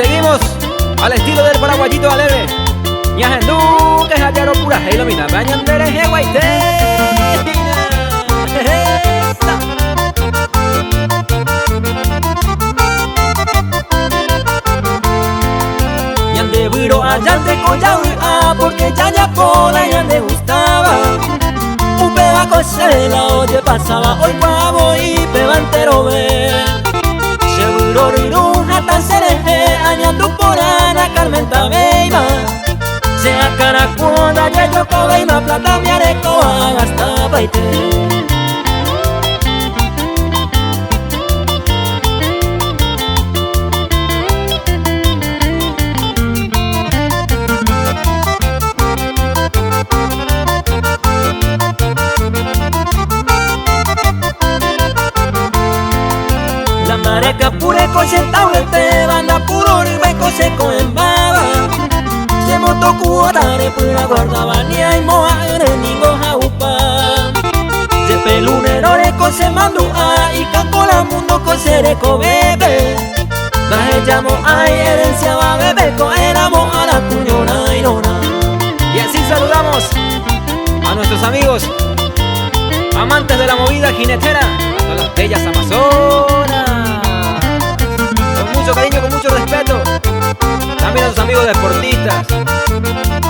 seguimos al estilo del paraguayito alegre. Ñahendu que jajaro purahéi lo mitã pe ñande rehe guaite hína. Ñande vyro ajánte ko javy'a porque jajapo la ñande gustáva. Upéva ko che la ojepasáva oikuaa voi péva enterove. Che vyro ryru hatã che rehe añandu porã nakarmentavéima. Che akãraku ndajejokovéima plata miarekóva agastapaite. La maraca pure ko che taurete banda puro ryve ko che ko'ẽmbáva. Che moto cuota repyra guardaba ni aimo'ã'ỹre ningo ha'upa. Jepe lunero reko che mandu'a ikãko la mundo ko che rekovépe. Ndahejamo'ãi herencia vavépe ko'ẽramo ára kuñorãirõrã. Y así saludamos a nuestros amigos amantes de la movida jinetera, a todas las bellas amazonas. Con mucho cariño, con mucho respeto. También a sus amigos deportistas.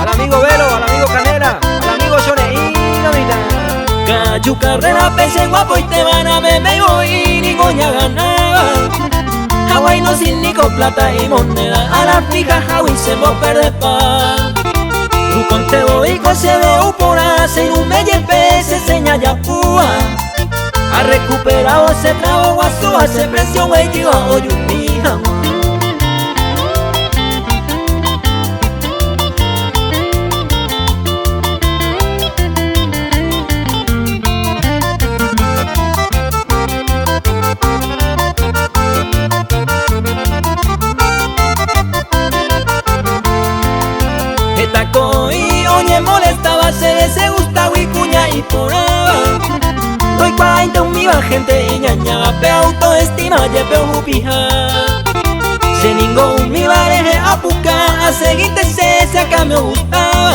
Al amigo Vero, al amigo Canela, al amigo Shoneíno, mitad. Cayu carrera, pese guapo y te van a me voy, ni goña ganaba. Hawái no sin ni con plata y moneda, a la fija Hawái se mo perde pa. Rucón te voy con se ve upora, se irume y el pez se seña ya púa. Ha recuperado ese trago guasu, hace presión, güey, lleva oyupija. Heta oñe molestaba, se se gustaba y cuña y poraba. Doy cuenta un mi gente y ñaña, pe autoestima, yepe upija. Se ningo un mi bareje apuca, a seguirte se se acá me gustaba.